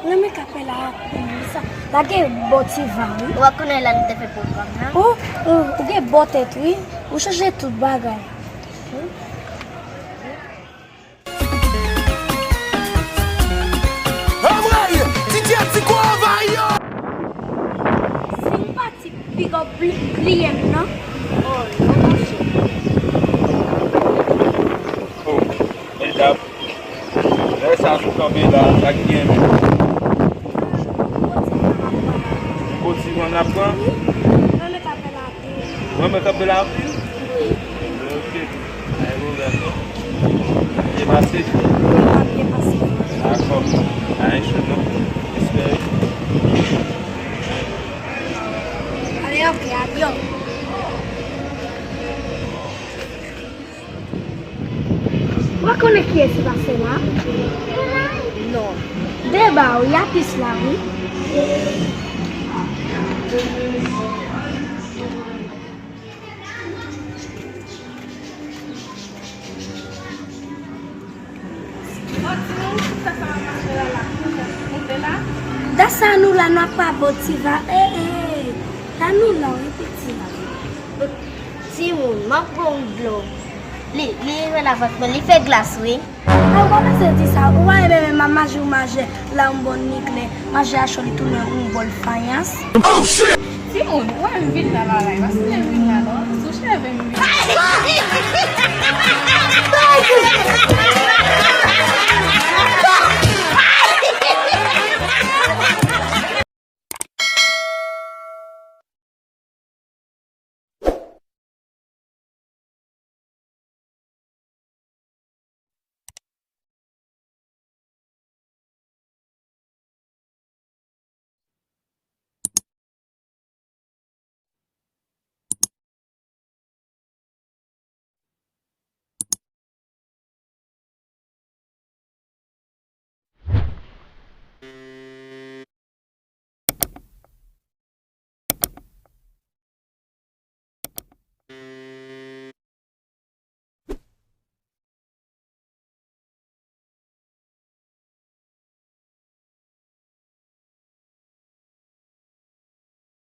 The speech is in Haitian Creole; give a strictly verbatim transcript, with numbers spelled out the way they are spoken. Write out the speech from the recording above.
Renmen kapela a pou sa. Lage bò ti va, wi. Ou pa konnen la nou te fè pwogram nan? Ou, ou, ou gen bò tèt, wi. Ou chanje tout bagay. Anmwey! D J Tiko anvayi yo! Si m pati big up li, li ye m nan. Oh, mesdames, lè sa sou kanpe la, sa ki gen menm? Kot si mwen ap pran? Mwen men kapela. Mwen men kapela. Ok. Ay, Roberto. Byen pase? Wi, m ap byen pase. Dakò. Anyen cho non. Espere. Ale, ok, adyo. Ou pa konnen kiyès ki pase la? Non. Deba, wi, atis la, wi. Dasa nou la, nou ap pa bò ti va. Eh, eh, eh. Sa nou la, wi, piti. Timoun, m ap pran yon dlo. Li, li rive nan vant mwen, li fè glas, wi. Ou pa bezwen di sa, ou pa renmen menm maji ou majè, la yon bòn niklè, maji a cho li tounen yon bòl fayans. Timoun, ou wè m vin nan la la, pa siye vin la non, sou cheve m vin.